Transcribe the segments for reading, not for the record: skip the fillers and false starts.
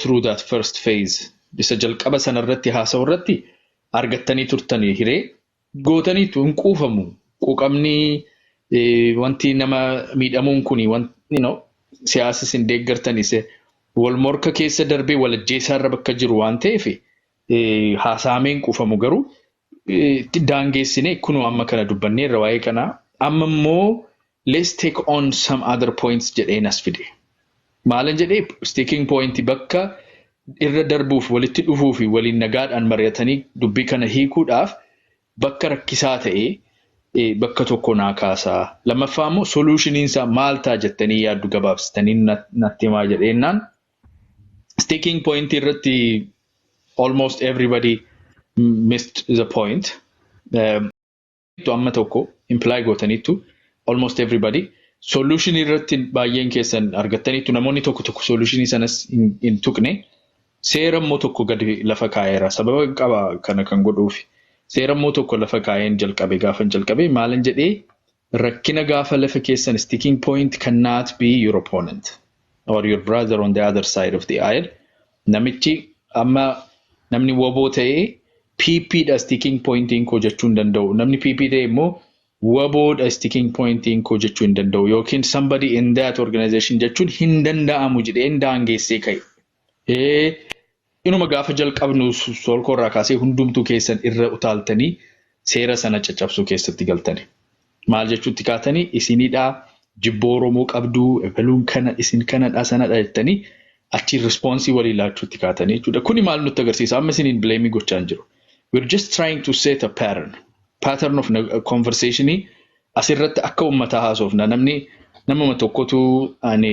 Through that first phase, isa jalqaba sanarratti haasa'u irratti argattanii turtanii, hiree gootaniitu hin quufamu. Quuqamni wanti nama miidhamuun kuni siyaasa isin deeggartanis wal morka keessa darbee wal ajjeesaarra bakka jiru waan ta'eef haasa'amee hin quufamu. Garuu daangeessinee kunoo amma kana dubbanneerra waa'ee kanaa. Amma immoo let's take on some other points jedheen as fide. Maalan jedhee? Sticking point, bakka irra darbuuf, walitti dhufuu fi waliin nagaadhaan mari'atanii dubbii kana hiikuudhaaf bakka rakkisaa ta'e bakka tokko naa kaasaa. Lammaffaa immoo solutioniin isaa maal ta'a jettanii yaaddu, gabaabsitanii natti himaa jedheennaan, sticking point irratti almost everybody missed the point. Amma tokko imply gootaniittu almost everybody. Solution irratti baay'een keessan argattaniittu. Namoonni tokko tokko solutionii sanas hin tuqne. Seera immoo tokko gadi lafa kaa'eera. Sababa qaba kana kan godhuuf. Seera immoo tokko lafa kaa'een jalqabe. Gaafa jalqabe maalan jedhee? Rakkina gaafa lafa keessan, sticking point cannot be your opponent or your brother on the other side of the aisle. Namichi amma namni WBO ta'ee PP dha sticking pointiin koo jechuu hin danda'u. Namni PP ta'e immoo WBOdha sticking pointiin koo jechuu hin danda'u. Yookiin somebody in that organization jechuun hin danda'amu jedheen daangeessee ka'e. Inuma gaafa jalqabnu solkoo irraa kaasee hundumtuu keessan irra utaaltanii seera sana caccabsuu keessatti galtani. Maal jechuutti kaatanii? Isinidhaa, jibboo Oromoo qabduu, ebaluun kana, isin kanadha, sanadha jettanii achi response walii laachuutti kaatanii jechuudha. Kuni maal nutti agarsiisa? Amma isiniin blame gochaa hin jiru. We're just trying to set a pattern. Pattern of conversationii asirratti akka uummataa haasofna. Namni namuma tokkotu ani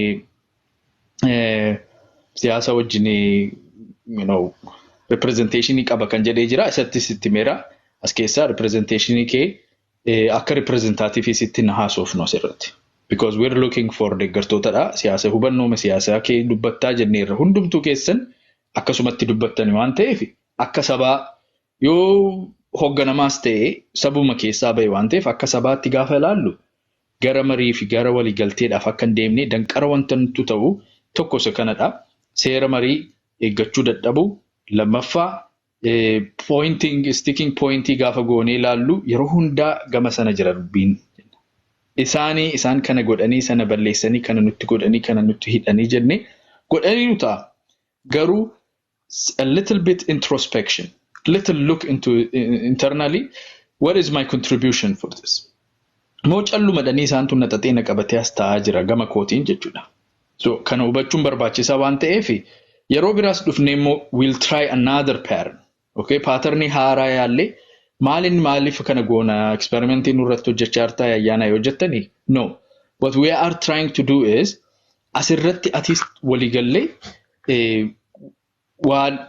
siyaasa wajjin representationii qaba kan jedhee jira. Isatti sitti meera. As keessaa representationii kee akka representative sitti na haasofnu asirratti. Because we're looking for deeggartootadha. Siyaasa hubannooma siyaasaa kee dubbattaa jenneerra. Hundumtuu keessan akkasumatti dubbattani waan ta'eef, akka sabaa yoo hoogganamaas ta'e sabuma keessaa bahe waan ta'eef, akka sabaatti gaafa ilaallu gara marii fi gara waliigalteedhaaf akka hin deemne danqara wanta nutti ta'u tokko isa kanadha. Seera marii eeggachuu dadhabu. Lammaffaa, pointing, sticking pointii gaafa goonee ilaallu yeroo hundaa gama sana jira dubbiin. Isaanii isaan kana godhanii, sana balleessanii, kana nutti godhanii, kana nutti hidhanii jennee godhanii nu ta'a. Garuu a little bit introspection, little look into internally, what is my contribution for this? Moo calluma dhanii isaantu na xaxee na qabatee as taa'aa jira gama kootiin jechuudha. So kana hubachuun barbaachisaa waan ta'eef, yeroo biraas dhufnee immoo we'll try another pattern. Okay, patternii haaraa yaallee maalin maaliif kana goona, experimentii nurratti hojjechaa jirtaa ayyaana yoo jettanii, no. What we are trying to do is asirratti atis waliigallee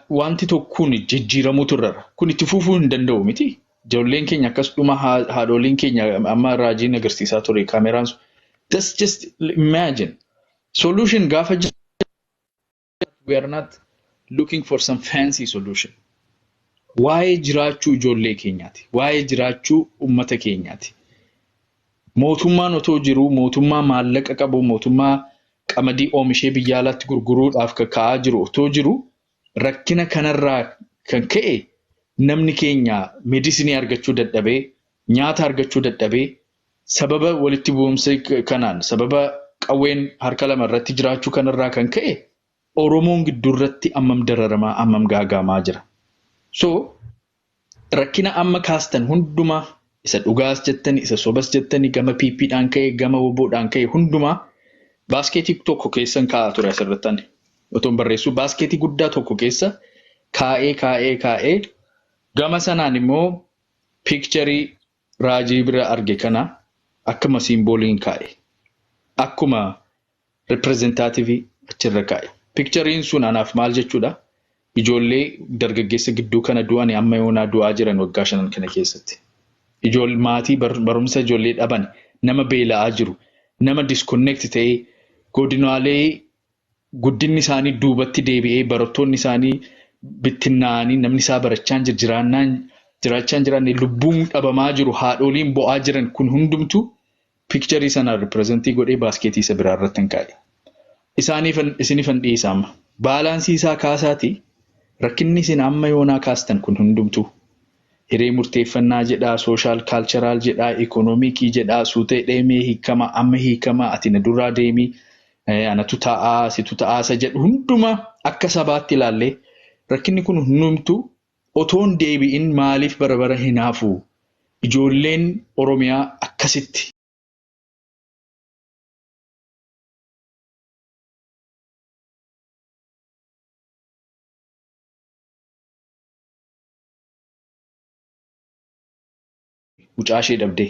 wanti tokkoon jijjiiramuutu irra. Kun itti fufuu hin danda'u miti. Ijoolleen keenya akkasuma, haadholiin keenya amma raajiin agarsiisaa ture kaameraan sun. Just imagine. Solution gaafa, we are not looking for some fancy solution. Waa'ee jiraachuu ijoollee keenyaati. Waa'ee jiraachuu uummata keenyaati. Mootummaan otoo jiruu, mootummaa maallaqa qabu, mootummaa qamadii oomishee biyya alaatti gurguruudhaaf kaka'aa jiru otoo jiru, rakkina kanarraa kan ka'e namni keenya medicinii argachuu dadhabee, nyaata argachuu dadhabee, sababa walitti bu'umsa kanaan, sababa qawween harka lama irratti jiraachuu kanarraa kan ka'e Oromoon gidduurratti ammam dararamaa, ammam gaagaamaa jira. So rakkina amma kaastan hundumaa, isa dhugaas jettani, isa sobas jettani, gama PPdhaan ka'e, gama WBOdhaan ka'e, hundumaa basketii tokko keessan kaa'aa ture asirratti. Otoon barreessuu basketii guddaa tokko keessa kaa'ee kaa'ee kaa'ee, gama sanaan immoo picturii raajii bira arge kana akkuma symboliin kaa'e. Akkuma representative achirra kaa'e. Picturiin sun anaaf maal jechuudha? Ijoollee dargaggeessa gidduu kana du'an, amma yoonaa du'aa jiran waggaa 5 kana keessatti. Ijoollee maatii barumsa ijoollee dhaban, nama beela'aa jiru, nama disconnect ta'ee, godinaalee guddinni isaanii duubatti deebi'ee, barattoonni isaanii bittinnaa'anii, namni isaa barachaa hin jiraannaan jiraachaa hin jiraanne, lubbuun dhabamaa jiru, haadholiin bo'aa jiran kun hundumtuu picturii sana representii godhee basketii isa biraa irratti hin kaa'e. Isaaniif, isiniifan dhiisa amma. Balance isaa kaasaati rakkinni isin amma yoonaa kaastan kun hundumtuu hiree murteeffannaa jedhaa, social cultural jedhaa, economic jedhaa, suutee deemee hiikama, amma hiikama, ati na duraa deemii, anatu taa'aa, situ taa'aa isa jedhu hundumaa akka sabaatti ilaallee rakkinni kun hundumtuu otoon deebi'in maaliif bara bara hin hafu? Ijoolleen Oromiyaa akkasitti mucaa ishee dhabdee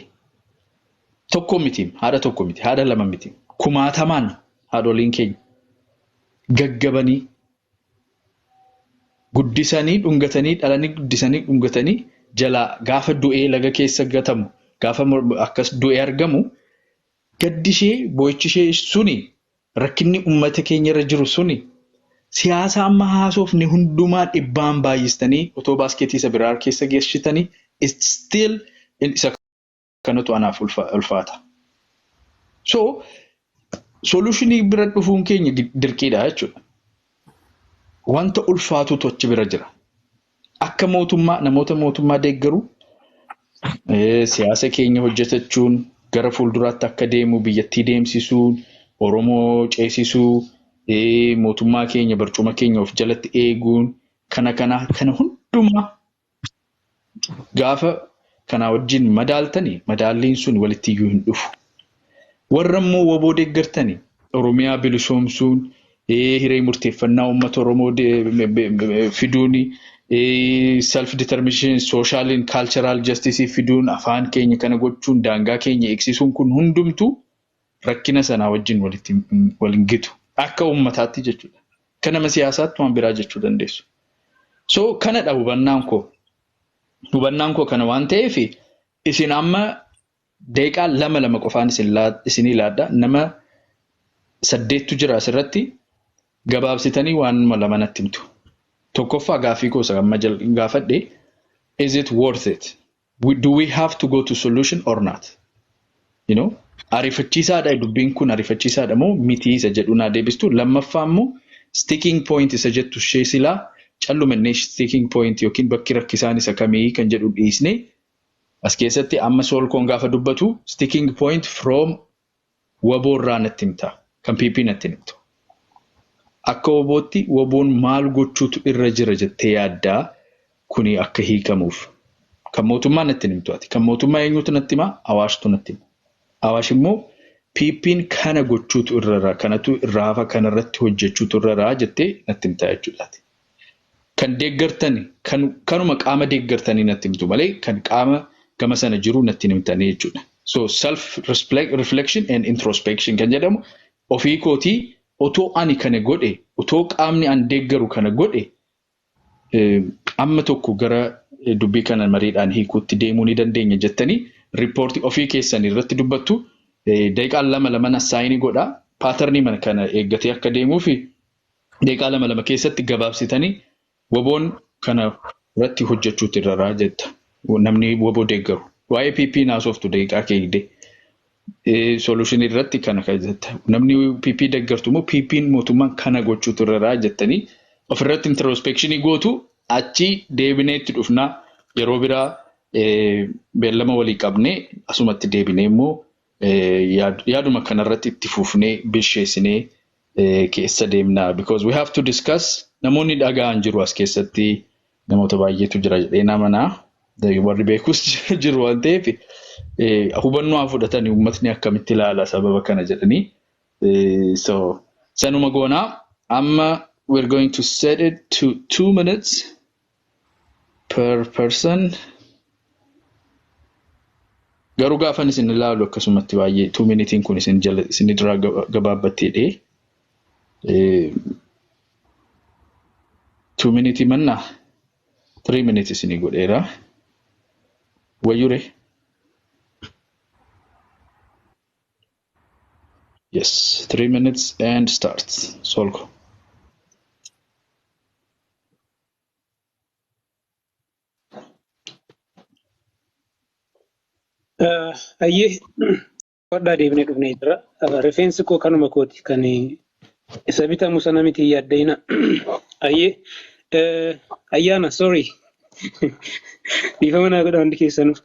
tokko miti, haadha tokko miti, haadha lama miti, kumaatamaan haadholiin keenya gaggabanii guddisanii dhungatanii dhalanii guddisanii dhungatanii jalaa gaafa du'ee laga keessa gatamu, gaafa akkas du'ee argamu, gaddi ishee, boo'ichi ishee suni, rakkinni uummata keenya irra jiru suni, siyaasa amma haasofne hundumaa dhibbaan baay'istanii otoo basket isa biraa keessa geessitanii, it's still isa kanatu anaaf ulfaata. So solution bira dhufuun keenya dirqiidha jechuudha. Wanta ulfaatutu achi bira jira. Akka mootummaa, namoota mootummaa deeggaru, siyaasa keenya hojjetachuun gara fuulduraatti akka deemu biyyattii deemsisuun, Oromoo ceesisuu, mootummaa keenya, barcuma keenya of jalatti eeguun, kana kana kana hundumaa gaafa kanaa wajjin madaaltanii, madaalliin sun walitti iyyuu hin dhufu. Warra immoo WBO deeggartanii Oromiyaa bilisoomsuun, hiree murteeffannaa uummata Oromoo fiduun, self determination, social and cultural justice fiduun, afaan keenya kana gochuun, daangaa keenya eegsisuun kun hundumtuu rakkina sanaa wajjin walitti wal hin gitu. Akka uummataatti jechuudha. Akka nama siyaasaatti waan biraa jechuu dandeessu. So kanadha hubannaan koo. Hubannaan koo kana waan ta'eef, isin amma daqiiqaa lama lama qofaan isinii laadda. Nama saddeettu jira asirratti, gabaabsitanii waanuma lama natti himtu. Tokkoffaa, gaaffii koo isa amma gaafadhe, is it worth it? Do we have to go to solution or not? Ariifachiisaadha dubbiin kun, ariifachiisaadha moo mitii isa jedhu naa deebistu. Lammaffaa immoo sticking point isa jettu ishee silaa callumannee sticking point yookiin bakki rakkisaan isa kamii kan jedhu dhiisnee, as keessatti amma Soolkoon gaafa dubbatu sticking point from WBO irraa natti himta. Kan PP natti himtu. Akka WBOtti WBOn maal gochuutu irra jira jettee yaaddaa kuni akka hiikamuuf? Kan mootummaa natti himtu ati. Kan mootummaa eenyutu natti himaa? Awaashtu natti hima. Awaash immoo PP'n kana gochuutu irra jira, kanatu irraa hafa, kanarratti hojjechuutu irra jira jettee natti himta jechuudha. Kan deeggartani, kan kanuma qaama deeggartanii natti himtu malee kan qaama gama sana jiru natti himtanii jechuudha. So self reflection and introspection kan jedhamu, ofii kootii otoo ani kana godhe, otoo qaamni an deeggaru kana godhe, amma tokko gara dubbii kana mariidhaan hiikuutti deemuu ni dandeenya jettanii report ofii keessanii irratti dubbattu. Daqiiqaan lama laman assign godhaa. Pattern mana kana eeggatee akka deemuu fi daqiiqaa lama lama keessatti gabaabsitanii WBOn kana irratti hojjechuutu irra jetta. Namni WBO deeggaru. Waa'ee PP naasoftu daqiiqaa kee eegdee. Solution irratti kana kan jetta. Namni PP deeggartu immoo PP'n mootummaan kana gochuutu irra jettanii ofirratti introspection gootu. Achi deebinee itti dhufnaa, yeroo biraa beellama walii qabnee asumatti deebinee immoo yaaduma kanarratti itti fufnee bilcheessinee keessa deemna. Because we have to discuss, namoonni dhaga'an jiru, as keessatti namoota baay'eetu jira jedhee namanaa, warri beekus jiru waan ta'eef, hubannoo haa fudhatanii uummatni akkamitti ilaala sababa kana jedhanii. So sanuma goonaa, amma we're going to set it to 2 minutes per person. Garuu gaafan isin ilaalu akkasumatti baay'ee 2 minutiin kun isin jala isin duraa gabaabbatteedhe. 2 minutii mannaa 3 minutes isinii godheera. Wayyure. Yes, 3 minutes and start. Solko. Ayyee, hodhaa deebinee dhufnee jira. Rifeensi koo kanuma kooti kan Isa bitamu sana miti yaadda'ina. Ayyee ayyaana, sorry. Dhiifama naa godha hundi keessanuu.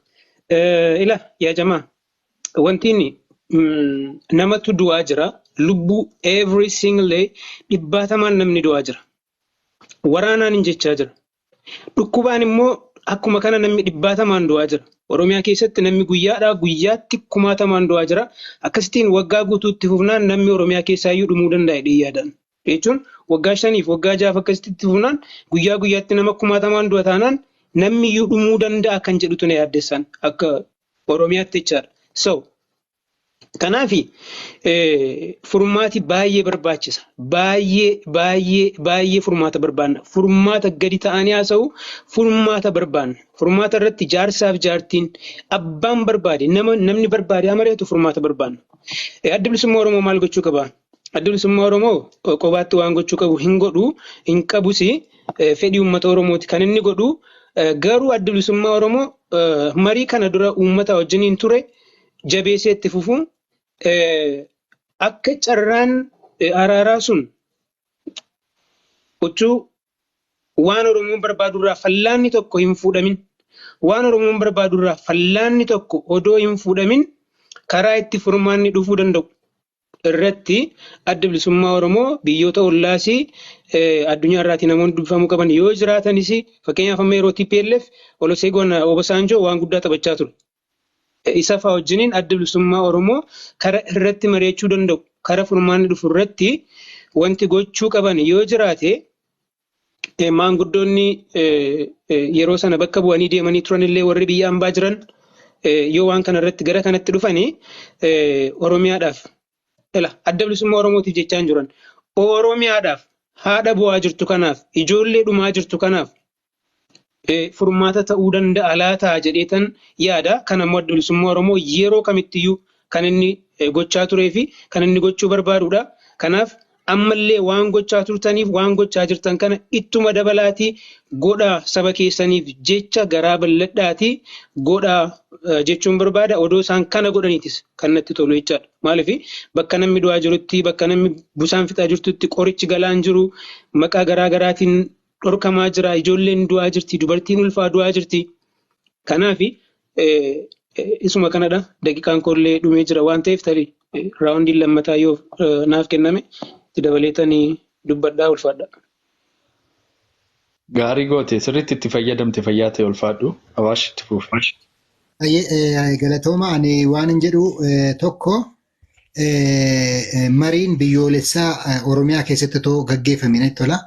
Ila yaa jamaa, wanti inni namatu du'aa jira. Lubbuu every single day dhibbaatamaan namni du'aa jira. Waraanaan hin jechaa jira. Dhukkubaan immoo akkuma kana namni dhibbaatamaan du'aa jira. Oromiyaa keessatti namni guyyaadhaa guyyaatti kumaatamaan du'aa jira. Akkasittiin waggaa guutuutti fufnaan namni Oromiyaa keessaayyuu dhumuu danda'a jedhee yaadaan. Jechuun waggaa 5f waggaa 6f akkasitti itti fufnaan guyyaa guyyaatti nama kumaatamaan du'a taanaan namni iyyuu dhumuu danda'a kan jedhutu na yaaddessan akka Oromiyaatti jechaadha. So, kanaafi furmaati baay'ee barbaachisa. Baay'ee baay'ee baay'ee furmaata barbaanna. Furmaata gadi ta'anii haasa'u, furmaata barbaanna. Furmaata irratti jaarsaaf jaartiin, abbaan barbaade, nama namni barbaade haa mari'atu, furmaata barbaanna. Addi Bilisummaa Oromoo maal gochuu qaba? Addi Bilisummaa Oromoo qobaatti waan gochuu qabu hin godhu, hin qabus. Fedhii uummata Oromooti kan inni godhu. Garuu Addi Bilisummaa Oromoo marii kana dura uummata wajjiniin ture jabeessee itti fufuun akka carraan araaraa sun utuu waan Oromoon barbaadu irraa fallaanni tokko hin fuudhamin, waan Oromoon barbaadu irraa fallaanni tokko odoo hin fuudhamin, karaa itti furmaanni dhufuu danda'u irratti Adda Bilisummaa Oromoo biyyoota ollaas, addunyaa irraatii namoonni dubbifamuu qaban yoo jiraatanis, fakkeenyaaf amma yeroo TPLF Olusegun Obasanjo waan guddaa taphachaa ture. Isa fa'aa wajjiniin Adda Bilisummaa Oromoo kara irratti mari'achuu danda'u, kara furmaanni dhufu irratti wanti gochuu qaban yoo jiraate, maanguddoonni yeroo sana bakka bu'anii deemanii turanillee, warri biyya ambaa jiran yoo waan kana irratti gara kanatti dhufanii Oromiyaadhaaf, ila Adda Bilisummaa Oromootiif jechaa hin jiran. Oromiyaadhaaf, haadha bu'aa jirtu kanaaf, ijoollee dhumaa jirtu kanaaf furmaata ta'uu danda'a laataa jedheetan yaada. Kan ammoo Adda Bilisummaa Oromoo yeroo kamittiyyuu kan inni gochaa turee fi kan inni gochuu barbaadudha. Kanaaf ammallee waan gochaa turtaniif waan gochaa jirtan kana ittuma dabalaatii godhaa, saba keessaniif jecha garaa bal'adhaatii godhaa jechuun barbaada. Odoo isaan kana godhaniitis kan natti tolu jechaadha. Maaliif bakka namni du'aa jirutti, bakka namni busaan fixaa jirtutti qorichi galaan jiru maqaa garaa garaatiin dhorkamaa jira. Ijoolleen du'aa jirti, dubartiin ulfaa du'aa jirti. Kanaaf isuma kanadha. Daqiiqaan koollee dhumee jira waan ta'eef, tarii roundiin lammataa yoo naaf kenname itti dabaleetanii dubbadhaa, ulfaadha. Gaarii goote, sirriitti itti fayyadamte, fayyaa ta'e, ulfaadhu. Awaash, itti fufi. Galatooma. Ani waan hin jedhu tokko, mariin biyyoolessaa Oromiyaa keessatti otoo gaggeeffame natti tola.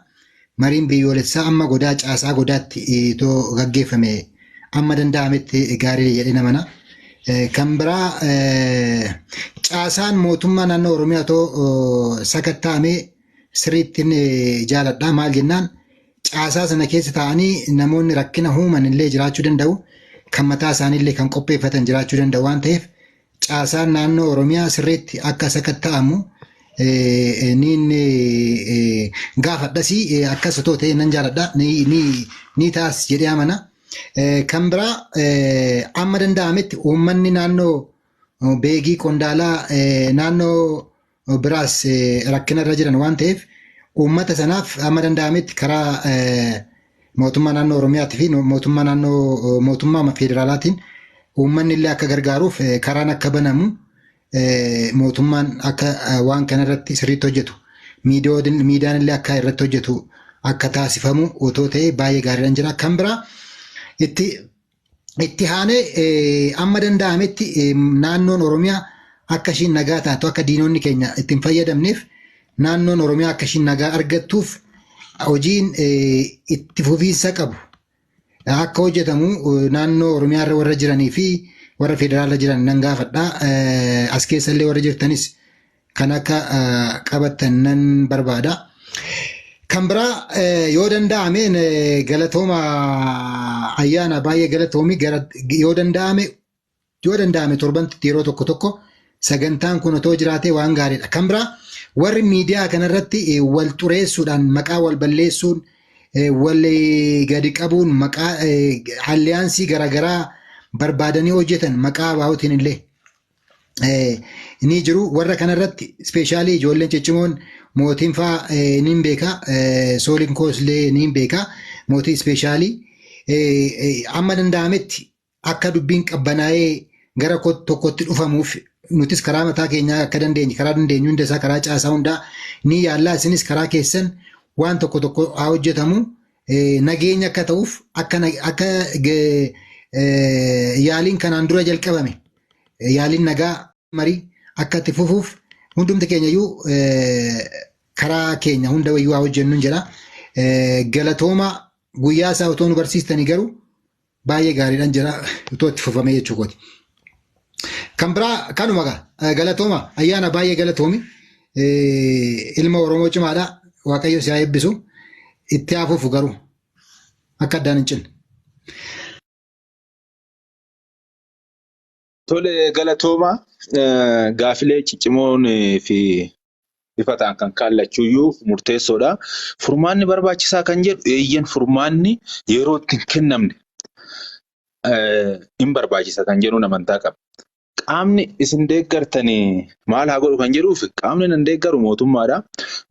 Mariin biyyoolessaa amma godaa caasaa godaatti otoo gaggeeffame amma danda'ametti gaarii jedhee namana. Kan biraa, caasaan mootummaa naannoo Oromiyaa otoo sakatta'amee sirriitti jaaladha. Maal jennaan, caasaa sana keessa taa'anii namoonni rakkina uuman illee jiraachuu danda'u. Kan mataa isaanii illee kan qopheeffatan jiraachuu danda'u waan ta'eef, caasaan naannoo Oromiyaa sirriitti akka sakatta'amu ni gaafadhasi, akkas otoo ta'e nan jaaladha, ni taas jedhee amana. Kan biraa, amma danda'ametti uummanni naannoo Beegii, Qondaalaa, naannoo biraas rakkina irra jiran waan ta'eef, uummata sanaaf amma danda'ametti karaa mootummaa naannoo Oromiyaatii fi mootummaa naannoo, mootummaa federaalaatiin uummanni illee akka gargaaruuf karaan akka banamu, mootummaan akka waan kana irratti sirriitti hojjetu, miidiyaan illee akka irratti hojjetu akka taasifamu otoo ta'e baay'ee gaariidhaan jira. Kan biraa, itti aanee amma danda'ametti naannoon Oromiyaa akka ishiin nagaa taatu, akka diinonni keenya ittiin fayyadamneef, naannoon Oromiyaa akka ishiin nagaa argattuuf hojiin itti fufiinsa qabu akka hojjetamu naannoo Oromiyaa irra warra jiranii fi warra federaala jiran nan gaafadha. As keessa illee warra jirtanis kan akka qabattan nan barbaada. Kan biraa, yoo danda'ame, galatooma ayyaana, baay'ee galatoomi. Yoo danda'ame torbantti yeroo tokko tokko sagantaan kun otoo jiraatee waan gaariidha. Kan biraa, warri miidiyaa kanarratti wal xureessuudhaan, maqaa wal balleessuun, wal gadi qabuun, maqaa alliance garaagaraa barbaadanii hojjetan maqaa ABOtiin illee ni jiru. Warra kanarratti especially ijoolleen ciccimoon Mootiin fa'aa ni beeka. Sooliin koos illee ni beeka. Mootii specially. Amma danda'ametti akka dubbiin qabbanaa'ee gara tokkotti dhufamuuf nutis karaa mataa keenyaa akka dandeenye, karaa dandeenyu hunda isaa, karaa caasaa hundaa ni yaallaa. Isinis karaa keessan waan tokko tokko haa hojjetamu, nageenya akka ta'uuf, akka yaaliin kanaan dura jalqabame, yaaliin nagaa marii akka itti fufuuf hundumti keenya iyyuu karaa keenya hunda wayyuu haa hojjennu jedha. Galatooma. Guyyaa isaa otoo nu barsiistanii garuu baay'ee gaariidhaan jira, otoo itti fufamee jechuu kooti. Kan biraa kanuma gaa. Galatooma. Ayyaana, baay'ee galatoomi. Ilma Oromoo cimaadha. Waaqayyo si haa eebbisu. Itti haa fufu garuu, akka addaan hin cinne. Tole, galatooma. Gaafilee ciccimoon fi ifa ta'an kan kaallachuuyyuu murteessoodha. Furmaanni barbaachisaa kan jedhu, eeyyan, furmaanni yeroo itti hin kennamne hin barbaachisa kan jedhuun amantaa qaba. Qaamni isin deeggartanii maal haa godhu kan jedhuuf, qaamni nan deeggaru mootummaadha.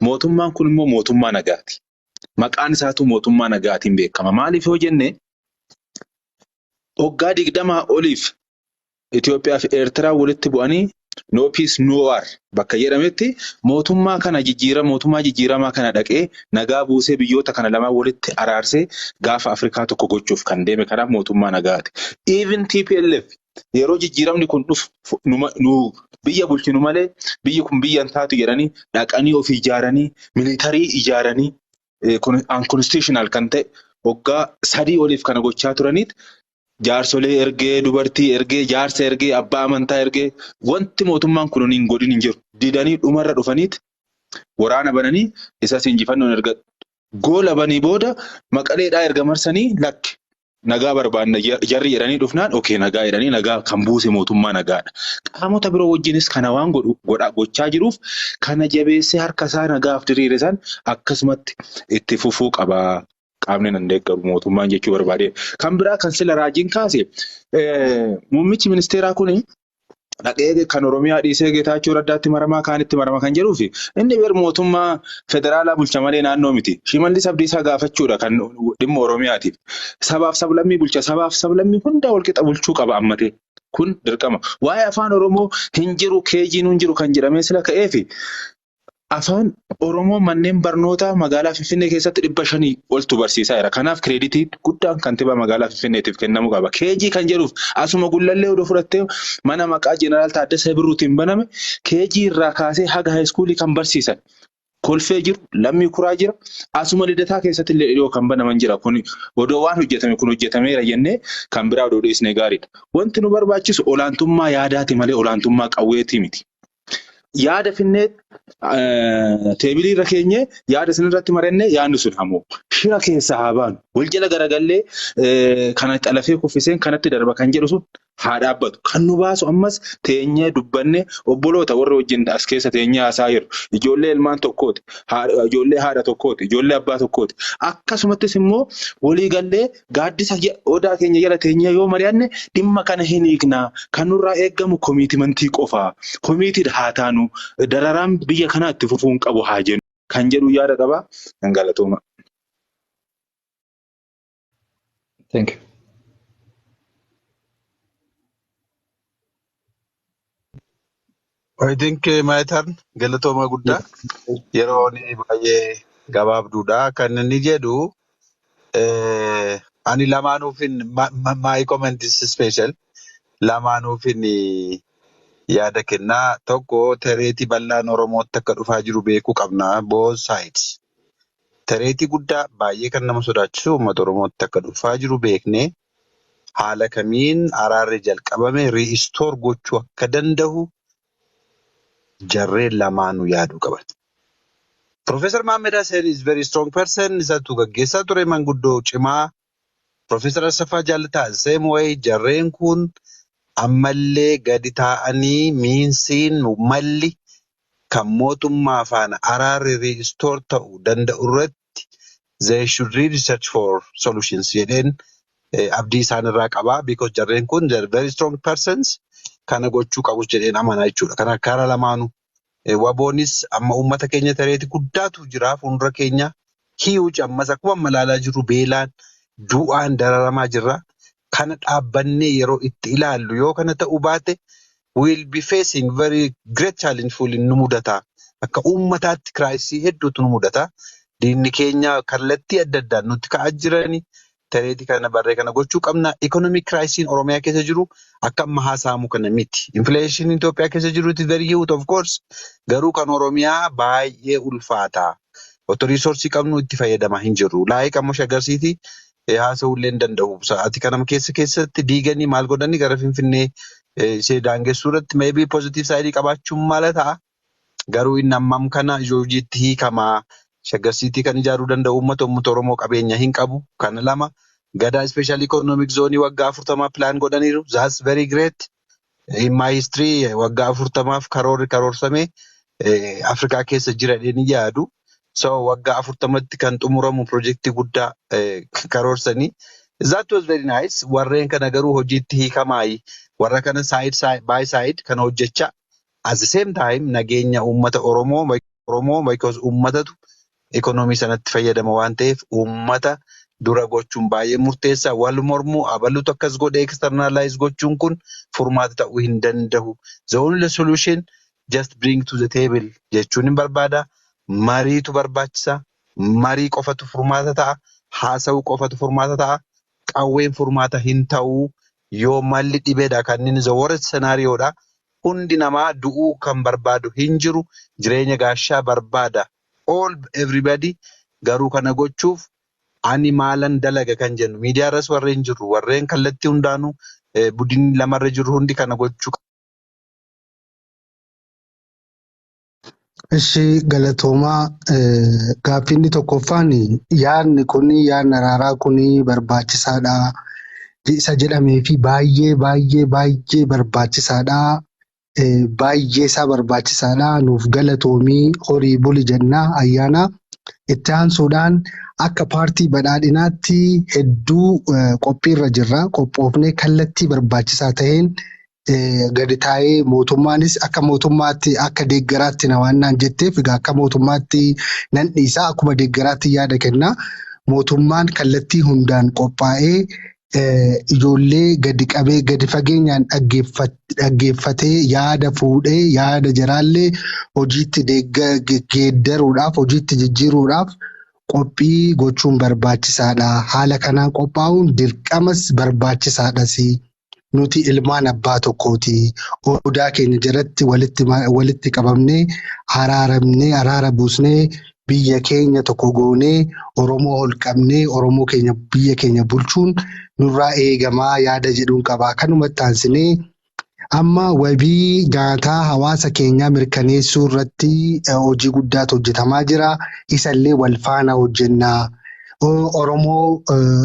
Mootummaan kun immoo mootummaa nagaati. Maqaan isaatu mootummaa nagaatiin beekama. Maaliif yoo jenne, waggaa 20 oliif Itoophiyaa fi Eertiraa walitti bu'anii no peace, no war bakka jedhametti, mootummaa kana jijjiira mootummaa jijjiiramaa kana dhaqee nagaa buusee, biyyoota kana lamaan walitti araarsee gaafa Afrikaa tokko gochuuf kan deeme. Kanaaf mootummaa nagaati. Even TPLF yeroo jijjiiramni kun dhufu nu biyya bulchinu malee biyyi kun biyya hin taatu jedhanii dhaqanii ofii ijaaranii, military ijaaranii, unconstitutional kan ta'e waggaa 3 oliif kana gochaa turaniit, jaarsolee ergee, dubartii ergee, jaarsa ergee, abbaa amantaa ergee, wanti mootummaan kun hin godhin hin jiru. Didanii dhumarra dhufaniit waraana bananii, isas injifannoon erga goolabanii booda, Maqaleedhaa erga marsanii, lakki, nagaa barbaanna jarri jedhanii dhufnaan, okay, nagaa jedhanii nagaa kan buuse mootummaa nagaadha. Qaamota biroo wajjinis kana waan godhu godha gochaa jiruuf, kana jabeessee harka isaa nagaaf diriire san akkasumatti itti fufuu qaba. Qaamni nan deeggaru mootummaan jechuu barbaade. Kan biraa kan sila raajiin kaase, muummichi ministeeraa kuni dhaqee kan Oromiyaa dhiisee Geetaachoo Raddaatti maramaa, kaanitti marama kan jedhuufi, inni ber mootummaa federaalaa bulcha malee naannoo miti. Shimallis Abdiisaa gaafachuudha kan dhimma Oromiyaatiif. Sabaaf sablammii bulcha, sabaaf sablammii hunda walqixa bulchuu qaba ammatee. Kun dirqama. Waa'ee afaan Oromoo hin jiru, keejiin hin jiru kan jedhamee sila ka'eefi, afaan Oromoo manneen barnootaa magaalaa Finfinnee keessatti 500 oltu barsiisaa jira. Kanaaf credit guddaan kantiibaa magaalaa Finfinneetiif kennamuu qaba. Keejii kan jedhuuf, asuma Gullallee odoo fudhattee, mana maqaa Jeneraal Taaddasee Birruutiin baname, keejii irraa kaasee haga high school kan barsiisan. Kolfee jiru, Lammii Kuraa jira. Asuma Lidataa keessatti illee dhiyoo kan banaman jira. Kun odoo waan hojjetame kun hojjetameera jennee kan biraa odoo dhiisnee gaariidha. Wanti nu barbaachisu olaantummaa yaadaati malee olaantummaa qawweetii miti. Yaada finnee table irra keenyee, yaada isin irratti marannee, yaadni sun hamoo shira keessa haa baanu. Wal jala garagallee kana xalafee kuffiseen kanatti darba kan jedhu sun haa dhaabbatu. Kan nu baasu ammas teenyee dubbannee, obboloota warra wajjin as keessa teenyee haasaa jiru. Ijoollee ilmaan tokkooti. Ijoollee haadha tokkooti. Ijoollee abbaa tokkooti. Akkasumattis immoo walii gallee gaaddisa odaa keenya jala teenyee yoo mari'anne dhimma kana hin hiiknaa. Kan nurraa eeggamu commitment qofa. Committed haa taanu. Dararaan biyya kanaa itti fufuu hin qabu haa jennu. Kan jedhu yaada qaba. Galatooma. Thank you. I think my turn. Galatooma guddaa. Yeroon baay'ee gabaabduudha. Kan inni jedhu ani lamaanuufin, my comment is special. Lamaanuufin yaada kennaa. Tokko, threat bal'aan Oromootti akka dhufaa jiru beekuu qabna. Both sides. Threat guddaa baay'ee kan nama sodaachisu uummata Oromootti akka dhufaa jiru beeknee, haala kamiin araarri jalqabame restore gochuu akka danda'u jarreen lamaanuu yaaduu qaban. Professor Mohammed Hussein is very strong person. Isatu gaggeessaa ture, manguddoo cimaa. Professor Asaffaa Jaalataa same way. Jarreen kun ammallee gadi taa'anii miinsiin malli kan mootummaa faana araarri restore ta'uu danda'u irratti they should really search for solutions jedheen abdii isaan irraa qabaa, because jarreen kun they are very strong persons, kana gochuu qabus jedheen amanaa jechuudha. Kana karaa lamaanuu WBOnis amma uummata keenya tareeti guddaatu jira fuuldura keenya. Huge ammas akkuma amma ilaalaa jirru beelaan du'aan dararamaa jirra. Kana dhaabbannee yeroo itti ilaallu yoo kana ta'uu baate, will be facing very great challenge nu mudata. Akka uummataatti crisisii hedduutu nu mudata. Diinni keenya kallattii adda addaan nutti ka'aa jirani. Tareetii kana barree kana gochuu qabna. Economic crisisiin Oromiyaa keessa jiru akka amma haasa'amu kana miti. Inflation Itoophiyaa keessa jiru it is very huge, of course. Garuu kan Oromiyaa baay'ee ulfaata. Otoo resourceii qabnu itti fayyadamaa hin jirru. Laayik ammoo Shaggar City haasa'uu illee hin danda'u. Sa'aatii kana keessatti diiganii maal godhanii gara Finfinnee ishee daangessuu irratti maybe positive side qabaachuun mala ta'a. Garuu inni ammam kana hojiitti hiikamaa. Shaggar City kan ijaaruu danda'u uummata Oromoo qabeenya hin qabu. Kana lama, Gadaa Special Economic Zone waggaa 40 plan godhaniiru. That's very great. In my history waggaa 40f karoorri karoorsamee Afrikaa keessa jira jedhanii yaadu. So waggaa 40tti kan xumuramu pirojektii guddaa karoorsanii. That was very nice. Warreen kana garuu hojiitti hiikamaayi. Warra kana side by side kana hojjechaa at the same time nageenya uummata Oromoo, because uummatatu ekonomii sanatti fayyadama waan ta'eef, uummata dura gochuun baay'ee murteessaa. Wal mormuu, abaluutu akkas godhe, externalize gochuun kun furmaata ta'uu hin danda'u. The only solution, just bring to the table jechuun hin barbaada. Mariitu barbaachisa. Marii qofatu furmaata ta'a. Haasa'uu qofatu furmaata ta'a. Qawween furmaata hin ta'u. Yoo malli dhibeedha kan inni the worst scenarioodha. Hundi namaa du'uu kan barbaadu hin jiru. Jireenya gaashaa barbaada. All everybody. Garuu kana gochuuf ani maalan dalaga kan jennu miidiyaa irras warreen jirru, warreen kallattii hundaanuu budinni lamarra jiru hundi kana gochuu Ishi, galatoomaa. Gaaffiin tokkoffaan, yaadni kun, yaadni araaraa kun barbaachisaadha isa jedhamee fi baay'ee baay'ee baay'ee barbaachisaadha. Baay'ee isaa barbaachisaadha. Nuuf galatoomii, horii buli jennaa ayyaana. Itti aansuudhaan akka paartii badhaadhinaatti hedduu qophiirra jirra. Qophoofnee kallattii barbaachisaa ta'een gadi taa'ee, mootummaanis akka mootummaatti akka deeggaraatti na waan naan jetteef, egaa akka mootummaatti nan dhiisaa, akkuma deeggaraatti yaada kenna. Mootummaan kallattii hundaan qophaa'ee ijoollee gadi qabee gadi fageenyaan dhaggeeffatee, yaada fuudhee, yaada jaraallee hojiitti geeddaruudhaaf, hojiitti jijjiiruudhaaf qophii gochuun barbaachisaadha. Haala kanaan qophaa'uun dirqamas barbaachisaadhas. Nuti ilmaan abbaa tokkooti. Odaa keenya jalatti walitti qabamnee, araaramnee, araara buusnee, biyya keenya tokko goonee, Oromoo ol qabnee, Oromoo keenya biyya keenya bulchuun nurraa eegamaa yaada jedhuun qaba. Kanumatti aansinee amma wabii nyaataa hawaasa keenyaa mirkaneessuu irratti hojii guddaatu hojjetamaa jira. Isallee wal faana hojjennaa. Oromoo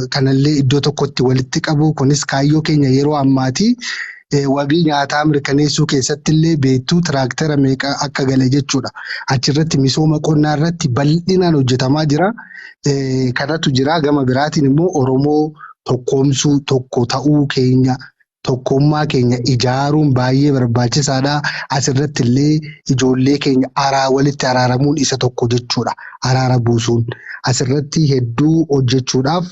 kanallee iddoo tokkotti walitti qabu, kunis kaayyoo keenya yeroo ammaati. Wabii nyaataa mirkaneessuu keessatti illee beektuu tiraaktara meeqa akka gale jechuudha. Achirratti misooma qonnaa irratti bal'inaan hojjetamaa jira. Kanatu jira. Gama biraatiin immoo Oromoo tokkoomsuu, tokko ta'uu keenya, tokkummaa keenya ijaaruun baay'ee barbaachisaadha. Asirratti illee ijoollee keenya walitti araaramuun isa tokko jechuudha. Araara buusuun asirratti hedduu hojjechuudhaaf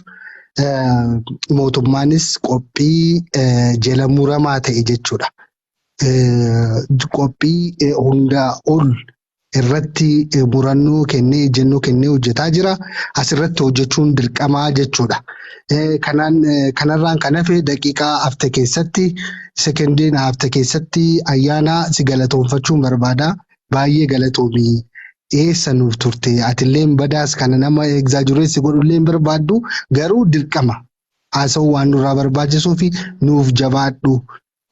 mootummaanis qophii jala muramaa ta'e jechuudha. Qophii hundaa ol irratti murannoo kennee, ejjennoo kennee hojjetaa jira. Asirratti hojjechuun dirqamaa jechuudha. Kanaan kanarraan kan hafe, daqiiqaa hafte keessatti, sekendiin hafte keessatti, ayyaana si galatoonfachuun barbaada. Baay'ee galatoomii. Eessa nuuf turte? Atillee badaas kana nama exaggerate godhullee hin barbaaddu, garuu dirqama. Haasa'uu waan nurraa barbaachisuu fi nuuf jabaadhu.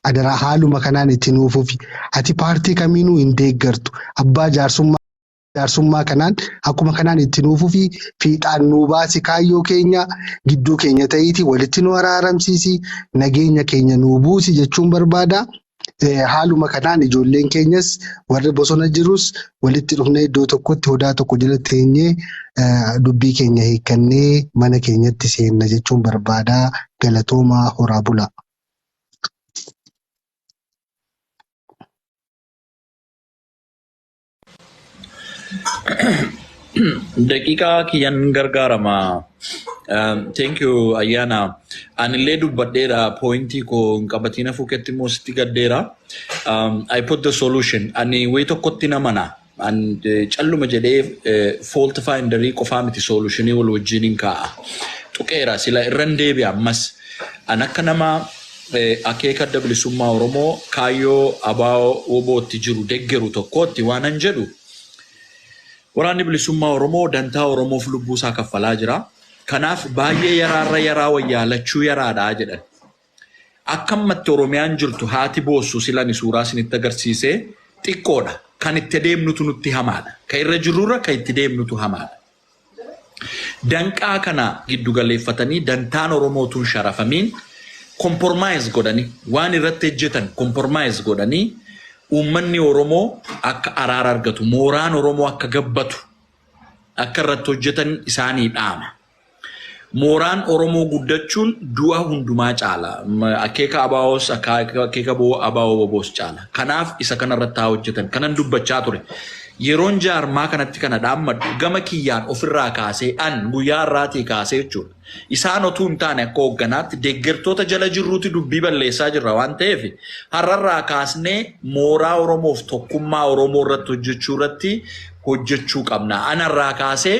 Adaraa haaluma kanaan itti nuufuufi. Ati paartii kamiinuu hin deeggartu. Abbaa jaarsummaa kanaan akkuma kanaan itti nuufuufi fiixaan nuu baasi, kaayyoo keenya gidduu keenya ta'iiti walitti nu araaramsiisi, nageenya keenya nuu buusi jechuun barbaada. Haaluma kanaan ijoolleen keenyas warri bosona jirus walitti dhufnee iddoo tokkotti odaa tokko jala teenyee dubbii keenya hiikkannee mana keenyatti seenna jechuun barbaada. Galatoomaa, horaa bulaa. Daqiiqaa kiyyan gargaarama. Thank you, Ayyaana. Anillee dubbadheera, pointii koo hin qabatiin hafuu keetti immoo sitti gaddeera. I put the solution. Ani wayii tokkotti namana. An calluma jedhee fault finderii qofaa miti, solutionii wal wajjin hin kaa'a. Tuqeera, sila irran deebi'a ammas. An akka nama akeeka Adda Bilisummaa Oromoo, kaayyoo ABO WBOtti jiru deggeru tokkootti waan an jedhu, Waraanni Bilisummaa Oromoo dantaa Oromoof lubbuu isaa kaffalaa jira. Kanaaf baay'ee yaraarra yaraa wayyaa, lachuu yaraadhaa jedhan. Akka ammatti Oromiyaan jirtu, haati boossu silani suuraa isinitti agarsiisee xiqqoodha. Kan itti deemnutu nutti hamaadha. Kan irra jirrurra kan itti deemnutu hamaadha. Danqaa kana giddu galeeffatanii, dantaan Oromootuun sharafamiin, compromise godhanii, waan irratti hojjetan compromise godhanii, uummanni Oromoo akka araara argatu, mooraan Oromoo akka gabbatu akka irratti hojjetan isaanii dhaama. Mooraan Oromoo guddachuun du'a hundumaa caala. Akeeka ABOs, akeeka ABO WBOs caala. Kanaaf isa kanarratti haa hojjetan. Kanan dubbachaa ture. Yeroon jaarmaa kanatti kana dhaammadhu, gama kiyyaan ofirraa kaasee, an guyyaa har'aatii kaasee jechuudha. Isaan otuu hin taane, akka hoogganaatti deeggartoota jala jirruuti dubbii balleessaa jirra waan ta'eef, har'arraa kaasnee mooraa Oromoof tokkummaa Oromoo irratti hojjechuu irratti hojjechuu qabna. Anarraa kaasee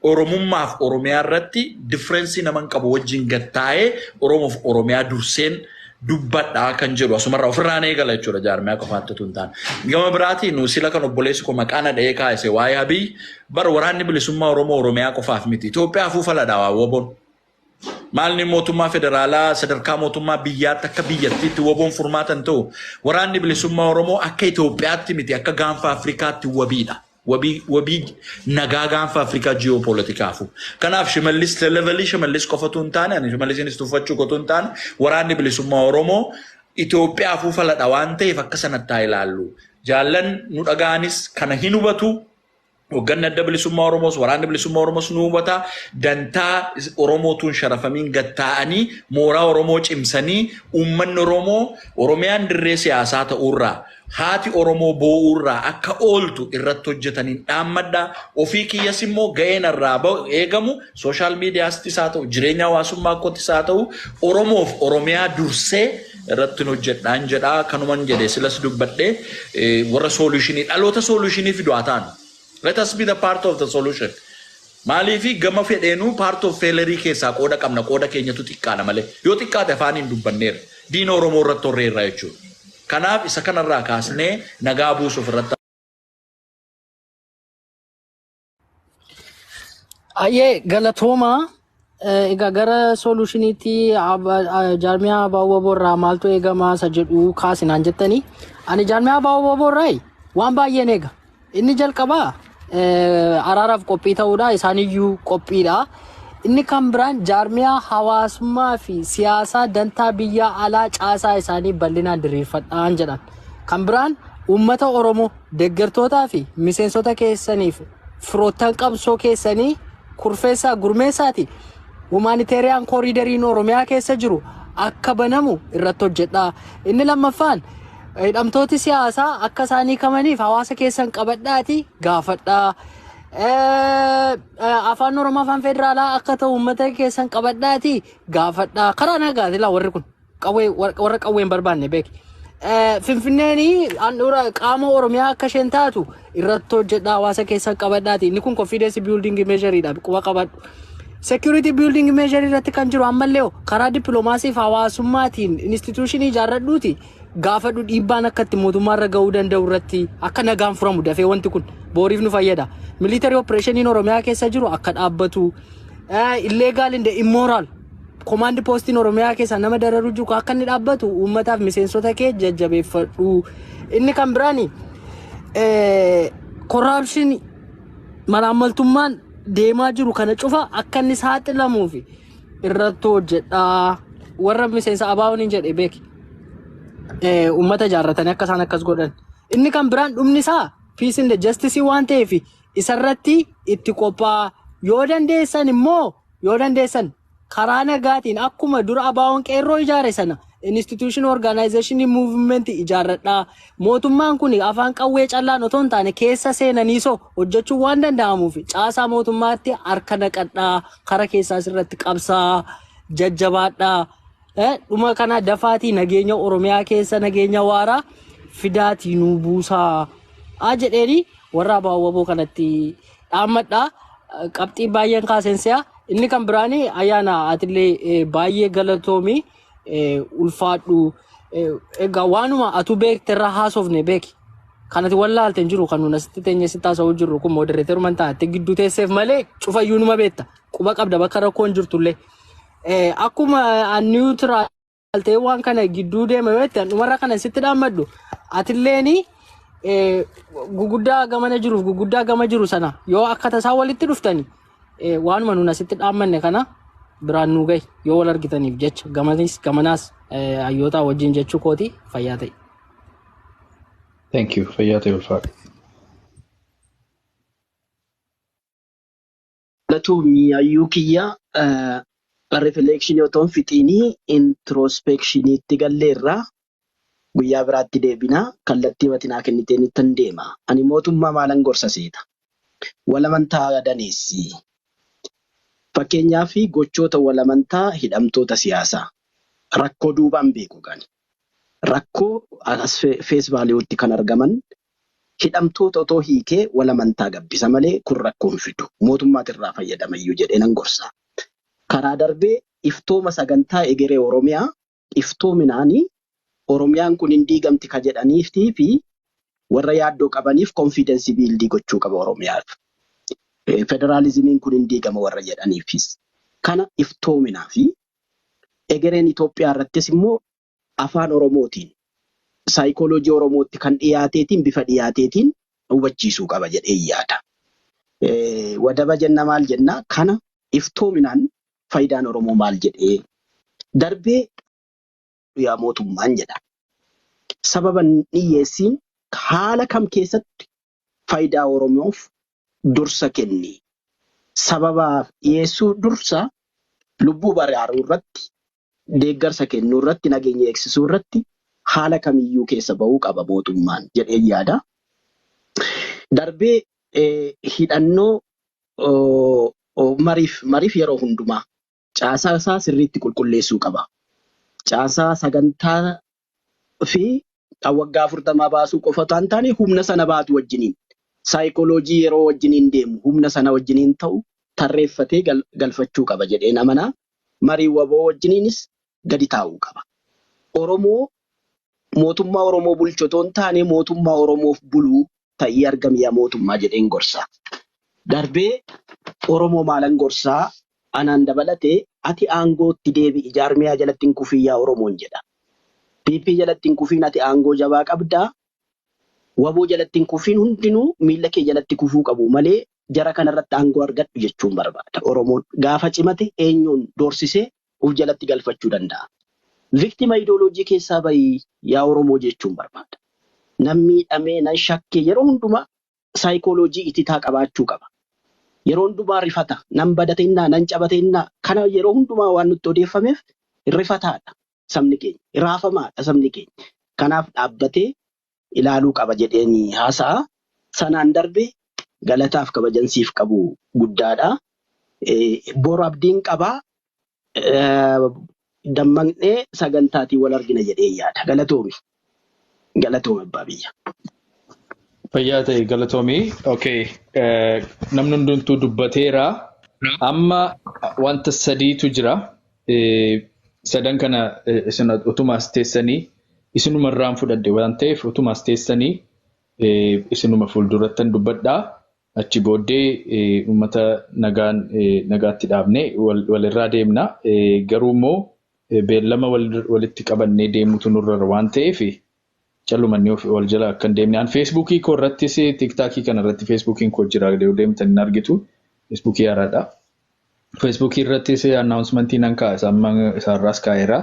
Oromummaaf Oromiyaa irratti difference nama hin qabu wajjin gattaa'ee Oromoof Oromiyaa durseen dubbadhaa kan jedhu asumarraa ofirraan eegala jechuudha, jaarmiyaa qofaatti otoo hin taane. Gama biraatiin nu sila kan obboleessi koo maqaa na dha'ee kaase, waa'ee Abiy bar, Waraanni Bilisummaa Oromoo Oromiyaa qofaaf miti. Itoophiyaaf ufaladha waa WBOn. Maalni mootummaa federaalaa sadarkaa mootummaa biyyaatti, akka biyyattiitti WBOn furmaata hin ta'u. Waraanni Bilisummaa Oromoo akka Itoophiyaatti miti, akka gaanfa Afrikaatti wabiidha. Wabii nagaa gaanfa Afrikaa ji'oopoolitikaafu. Kanaaf Shimallis levelii Shimallis qofatu hin taane, ani Shimallisiinis tuffachuu qotu hin taane, Waraanni Bilisummaa Oromoo Itoophiyaaf ufaladha waan ta'eef akka sanatti haa ilaallu. Jaallan nu dhaga'anis kana hin hubatu. Hoogganni Adda Bilisummaa Oromoos, Waraanni Bilisummaa Oromoos nu hubata. Dantaa Oromootuun sharafamiin gattaa'anii, mooraa Oromoo cimsanii, uummanni Oromoo Oromiyaan dirree siyaasaa ta'uurraa, haati Oromoo boo'uurraa akka ooltu irratti hojjetaniin dhaammadha. Ofii kiyyas immoo ga'een irraa eegamu, social mediaastis haa ta'u, jireenya hawaasummaa kootis haa ta'u, Oromoof Oromiyaa dursee irratti hojjedhaan jedhaa. Kanuman jedhe, silas dubbadhee, warra solutionii, dhaloota solutionii fidu haa ta'an. Let us be the part of the solution. Maaliifi gama fedheenuu part of failure keessaa qooda qabna, qooda keenyatu xiqqaadha malee. Yoo xiqqaate afaaniin dubbanneera. Diina Oromoo irratti horreerra jechuudha. Kanaaf isa kanarraa kaasnee nagaa buusuuf irratti Ayyee, galatoomaa. Egaa gara solutioniitti jaarmiyaa ABO WBO irraa maaltu eegamaa isa jedhu kaasinaan jettanii. Ani jaarmiyaa ABO WBO irraa waan baay'een eega. Inni jalqabaa araaraaf qophii ta'uudha. Isaaniyyuu qophiidha. Inni kan biraan jaarmiyaa hawaasummaa fi siyaasaa dantaa biyya alaa caasaa isaanii bal'inaan diriirfadhaan jedhan. Kan biraan uummata Oromoo, deeggartootaa fi miseensota keessaniif firoottan qabsoo keessanii kurfeessaa gurmeessaati. Humanitarian corridoriin Oromiyaa keessa jiru akka banamu irratti hojjedha. Inni lammaffaan hidhamtooti siyaasaa akka isaan hiikamaniif hawaasa keessan qabadhaati gaafadha. Afaan Oromoo afaan federaalaa akka ta'u uummata keessan qabadhaati gaafadha. Karaa nagaati laa, warri kun qawwee, warra qawwee hin barbaanne beeki. Finfinneen handhuura qaama Oromiyaa akka isheen taatu irratti hojjedha, hawaasa keessan qabadhaati. Inni kun confidence building measureidha, quba qabadhu. Security building measure irratti kan jiru ammallee karaa dippiloomaasii fi hawaasummaatiin institutionii ijaarradhuuti gaafadhu, dhiibbaan akka itti mootummaarra gahuu danda'u irratti akka nagaan furamu dafee, wanti kun booriif nu fayyada. Military operationiin Oromiyaa keessa jiru akka dhaabbatu, illegal and immoral command postiin Oromiyaa keessa nama dararu jiru akka inni dhaabbatu uummataaf miseensota kee jajjabeeffadhu. Inni kan biraani corruption, malaammaltummaan deemaa jiru kana cufa akka inni saaxilamuuf irratti hojjedha. Warra miseensa ABO'n hin jedhe beeki. Uummata ijaarratanii akka isaan akkas godhan. Inni kan biraan dhumni isaa peace and justice waan ta'eef isarratti itti qophaa'a. Yoo dandeessan immoo, yoo dandeessan Karaa nagaatiin akkuma dura ABO'n qeerroo ijaare sana institution, organization, movement ijaarradhaa. Mootummaan kun afaan qawwee callaan otoo hin taane keessa seenanii so hojjechuu waan danda'amuuf caasaa mootummaatti harka naqadhaa, kara keessaas irratti qabsaa jajjabaadhaa. Dhuma kana dafaatii nageenya Oromiyaa keessa nageenya waaraa fidaatii nuu buusaa. A jedheeni warra ABO WBO kanatti dhaammadhaa. Qabxii baay'een kaaseen si'a. Inni kan biraani, ayyaana, atillee baay'ee galatoomi, ulfaadhu. Egaa waanuma atu beekte irraa haasofne beeki. Kanati wallaalte hin jiru. Kan nuti asitti teenyee sitti haasa'uu jirru kun moderatoruma taate gidduu teesseef malee cufayyuu numa beekta. Quba qabda bakka rakkoon jirtullee. Akkuma neutral ta'e waan kana gidduu deema yoo ta'e, dhumarra kana sitti dhaammadhu. Atilleeni guguddaa gamana jiruuf guguddaa gama jiru sana yoo akka tasaa walitti dhuftani, waanuma nuun asitti dhaammanne kana biraan nuu gahi yoo wal argitaniif jecha gamanis gamanaas hayyoota wajjin jechuu kooti. Fayyaa ta'e. Thank you. Fayyaa ta'e, ulfaadhu. Galatoomii hayyuu kiyya. Reflectionii otoo hin fixiinii introspectioniitti galleerra, guyyaa biraatti deebina. Kallattii matinaa kenniteen ittan deema. Ani mootummaa maalan gorsa seeta? Walamantaa daneessi. Fakkeenyaaf, gochoota walamantaa hidhamtoota siyaasaa rakkoo duubaan beeku kan rakkoo as face valueutti kan argaman hidhamtoota otoo hiikee walamantaa gabbisa malee kun rakkoo hin fidu. Mootummaatirraa fayyadamayyuu jedhee nan gorsa. Karaa darbee iftooma sagantaa egeree Oromiyaa iftoominaanii Oromiyaan kun hin diigamti ka jedhaniifii fi warra yaaddoo qabaniif confidence build gochuu qaba Oromiyaaf. Federaalizimiin kun hin diigama warra jedhaniifis. Kana iftoominaa fi egereen Itoophiyaa irrattis immoo afaan Oromootiin saayikooloojii Oromootti kan dhiyaateetiin bifa dhiyaateetiin hubachiisuu qaba jedhee yaada. Wadaba jenna maal jenna, kana iftoominaan faayidaan Oromoo maal jedhee darbee yaa mootummaan jedha. Sababa dhiyyeessiin haala kam keessatti faayidaa Oromoof dursa kenni? Sababaaf dhiyeessuu dursa lubbuu baraaruu irratti, deeggarsa kennuu irratti, nageenya eegsisuu irratti haala kamiyyuu keessa bahuu qaba mootummaan jedhee yaada. Darbee hidhannoo mariif yeroo hundumaa caasaa isaa sirriitti qulqulleessuu qaba. Caasaa sagantaa fi waggaa 40 baasuu qofa otoo hin taane, humna sana baatu wajjiniin, saayikooloojii yeroo wajjiniin deemu, humna sana wajjiniin ta'u tarreeffatee galfachuu qaba jedhee amanaa. Marii WBO wajjiniinis gadi taa'uu qaba. Oromoo mootummaa Oromoo bulchu otoo hin taane mootummaa Oromoof buluu ta'ii argamiyaa mootummaa jedheen gorsa. Darbee Oromoo maalan gorsaa? Anaan dabalatee ati aangootti deebi'i, jaarmiyaa jalatti hin kufin yaa Oromoon jedha. PP jalatti hin kufiin, ati aangoo jabaa qabdaa. WBO jalatti hin kufiin, hundinuu miilla kee jalatti kufuu qabu malee jara kanarratti aangoo argadhu jechuun barbaada. Oromoon gaafa cimate eenyuun doorsisee uf jalatti galfachuu danda'a. Victim ideology keessaa bahii yaa Oromoo jechuun barbaada. Nan miidhamee, nan shakkee, yeroo hundumaa saayikooloojii ititaa qabaachuu qaba. Yeroo hundumaa rifata, nan badatennaa, nan cabatennaa, kana yeroo hundumaa waan nutti odeeffameef rifataadha sabni keenya, raafamaadha sabni keenya. Kanaaf dhaabbatee ilaaluu qaba jedheen haasa'a. Sanaan darbe galataaf kabajansiif qabu guddaadha. Boru abdiin qabaa. Dammaqnee sagantaatiin wal argina jedhee yaada. Galatoomi. Galatoomi abbaa biyya. Fayyaa ta'e, galatoomii. Okay. Namni hundumtuu dubbateera. Amma wanta sadiitu jira. Sadan kana isin utumaas teessanii isinuma irraan fudhadhe waan ta'eef, utumaas teessanii isinuma fuuldurattan dubbadhaa. Achi booddee uummata nagaan nagaatti dhaabnee walirraa deemna. Garuu immoo beellama walitti qabannee deemutu nurra waan ta'eef callumanni wal jala akka hin deemne. An Facebookii koo irrattis TikTokii kana irratti Facebookiin koo jira, yoo deemtan hin argitu. Facebookii haaraadha. Facebookii irrattis announcementii nan kaasa, amma isaarraas kaa'eera.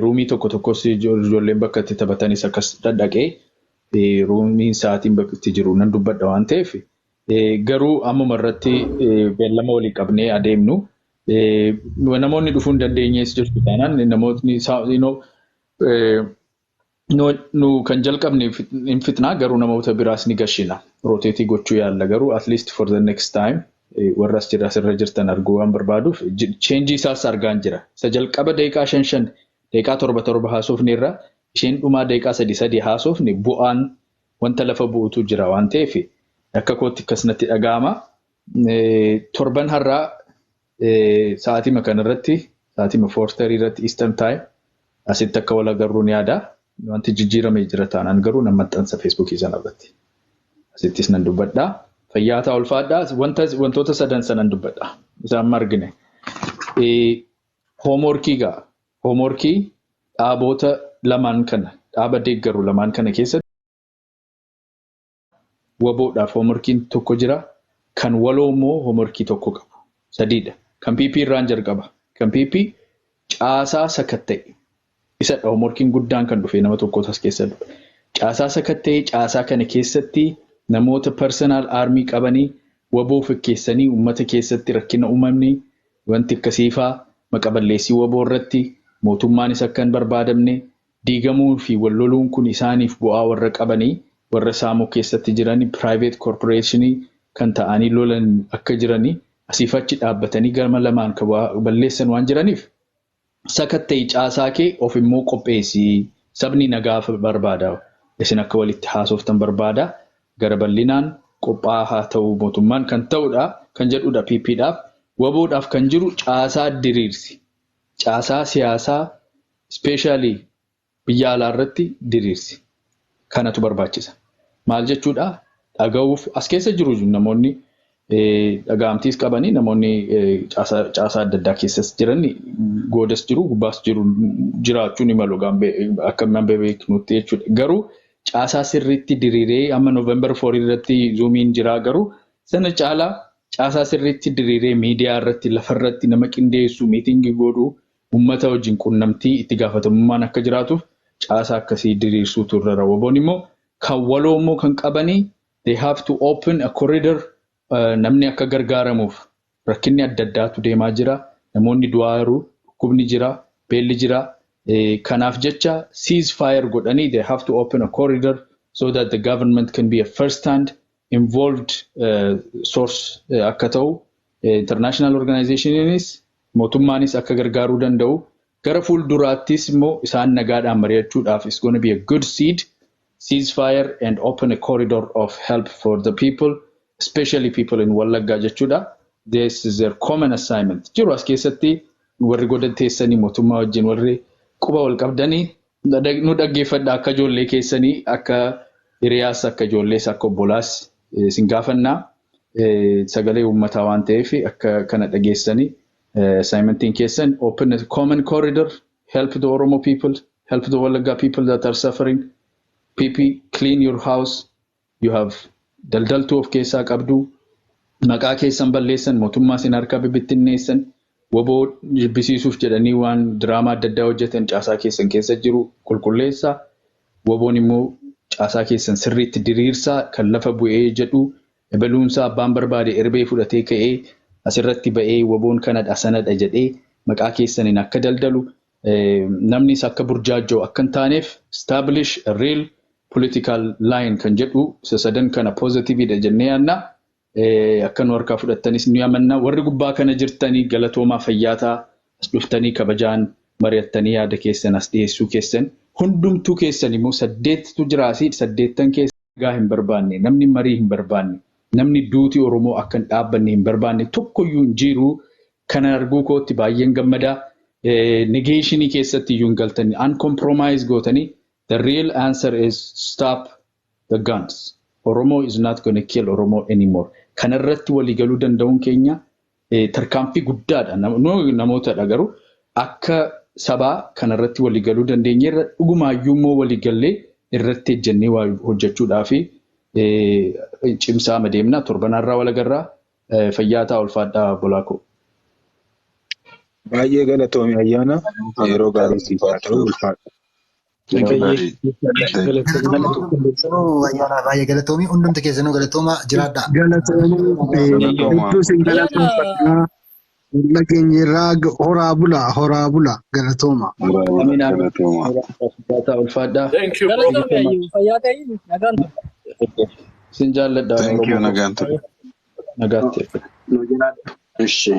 Roomii tokko tokkos ijoolleen bakka itti taphatanis akkas dhadhaqee roomiin sa'aatiin bakka itti jiru nan dubbadha waan ta'eef, garuu ammuma irratti beellama walii qabnee adeemnu. Namoonni dhufuu hin dandeenyees jirtu taanaan namootni nu kan jalqabne hin fixnaa, garuu namoota biraas ni gashina. Rotate gochuu yaalla, garuu at least for the next time warra as jira asirra jirtan arguu waan barbaaduuf change isaas argaan jira. Isa jalqaba daqiiqaa shan shan, daqiiqaa torba torba haasofne irra isheen dhumaa daqiiqaa sadi sadi haasofne bu'aan wanta lafa bu'utu jira waan ta'eef akka kootti akkasumatti dhaga'ama. Torban har'aa sa'aatima kanarratti, sa'aatima 4:30 irratti Eastern Time asitti akka wal agarru ni yaada. Wanti jijjiiramee jira taanaan garuu nan maxxansa Feesbuukii sana irratti. Asittis nan dubbadha. Fayyaa ta'a, ulfaadhaa. Wantoota sadan sanan dubbadha. Isaan amma argine. Homeworkii gaa. Homeworkii dhaaboota lamaan kana, dhaaba deeggaru lamaan kana keessatti WBOdhaaf homeworkiin tokko jira. Kan waloo immoo homeworkii tokko qabu. Sadiidha. Kan PP irraan jalqaba. Kan PP caasaa sakatta'e. Isadha homeworkiin guddaan kan dhufe nama tokkotu as keessa dhufe. Caasaa sakatta'e, caasaa kana keessatti namoota personal army qabanii WBO fakkeessanii uummata keessatti rakkina uumamni wanti akkasiifaa maqaballeessii WBO irratti mootummaanis akka hin barbaadamne diigamuu fi wal loluun kun isaaniif bu'aa warra qabanii warra saamuu keessatti jiranii private corporationii kan ta'anii lolan akka jiranii asiif achi dhaabbatanii gama lamaan kan balleessan waan jiraniif sakatta'e caasaa kee of immoo qopheessii, sabni nagaa barbaada, isin akka walitti haasoftan barbaada, gara bal'inaan qophaa'aa haa ta'u mootummaan kan ta'udha kan jedhudha PPdhaaf. WBOdhaaf kan jiru caasaa diriirsi, caasaa siyaasaa especially biyya alaa irratti diriirsi, kanatu barbaachisa. Maal jechuudha? Dhaga'uuf as keessa jiru namoonni dhaga'amtiis qabanii, namoonni caasaa adda addaa keessas jiran goodas jiru, gubbaas jiru, jiraachuu ni malu akka nama beeknutti jechuudha. Garuu caasaa sirriitti diriiree amma November 4 irratti Zoomiin jira, garuu sana caalaa caasaa sirriitti diriiree miidiyaa irratti, lafarratti nama qindeessu, meetingii godhuu, uummata wajjin qunnamtii itti gaafatamummaan akka jiraatuuf caasaa akkasii diriirsuutu irra. WBOn immoo kan waloo immoo kan qabanii they have to open a corridor namni akka gargaaramuuf. Rakkinni adda addaatu deemaa jira. Namoonni du'aa jiru, dhukkubni jira, beelli jira. Kanaaf jecha cease fire godhanii they have to open a corridor so that the government can be a first hand involved source akka ta'u, international organizationis mootummaanis akka gargaaruu danda'u, gara fuulduraattis immoo isaan nagaadhaan mari'achuudhaaf is going to be a good seed, ceasefire and open a corridor of help for the people, especially people in Wallaggaa jechuudha. This is their common assignment. Jiru as keessatti warri godan teessanii mootummaa wajjin warri quba wal qabdanii nu dhaggeeffadha, akka ijoollee keessanii, akka hiriyaas, akka ijoollees, akka obbolaas isin gaafannaa, sagalee uummataa waan ta'eef akka kana dhageessanii assignmentiin keessan open a common corridor, help the Oromo people, help the Wallagga people that are suffering. PP, clean your house. You have daldaltuu of keessaa qabdu, maqaa keessan balleessan, mootummaa isin harkaa bibittinneessan, WBO jibbisiisuuf jedhanii waan diraamaa adda addaa hojjetan caasaa keessan keessa jiru qulqulleessaa. WBOn immoo caasaa keessan sirriitti diriirsaa, kan lafa bu'ee jedhu ebaluunsaa abbaan barbaade erbee fudhatee ka'ee asirratti ba'ee WBOn kanadha sanadha jedhee maqaa keessaniin akka daldalu, namnis akka burjaaja'u akka hin taaneef establish a real political line kan jedhu isa sadan kana positiveidha jennee yaadna. Akka nu harkaa fudhattanis ni amanna. Warri gubbaa kana jirtanii galatoomaa, fayyaataa, as dhuftanii kabajaan mari'attanii yaada keessan as dhiyeessuu keessan. Hundumtuu keessan immoo saddeettu jiraasi, saddeettan keessa nagaa hin barbaanne, namni marii hin barbaanne, namni duuti Oromoo akka hin dhaabbanne hin barbaanne tokkoyyuu hin jiru. Kana arguu kootti baay'een gammadaa. Negotiationii keessatti iyyuu hin galtanii uncompromise gootanii the real answer is stop the guns. Oromo is not going to kill Oromo anymore. Kanarratti waliigaluu danda'uun keenya tarkaanfii guddaadha. Namootadha, garuu akka sabaa kanarratti waliigaluu dandeenyeerra, dhugumaayyuu immoo waliigallee irratti ejjennee waa hojjechuudhaa fi cimsaa adeemna. Torbanarraa walagarraa, fayyaa ta'a, ulfaadhaa, bolaakoo. Baay'ee galatoomi, Ayyaana. Yeroo gaarii siif haa ta'u, ulfaadha. Ayyaana, baay'ee galatoomii, hundumti keessanuu galatooma, jiraadhaa. Galatoomii, hedduu isin galatoomfadha. Dhageenyerraa, horaa bulaa, horaa bulaa, galatooma. Horaa bulaa, Amiin, amiin. galatooma. Ulfaataa, ulfaadhaa. Thank you, bro. Galatoomi ayyuu, fayyaa ta'ii, nagaan ture. Sin jaalladha. Thank you, Oromoo. Nagaan ture. Nagaatti. Nu jiraadhu. Ishi.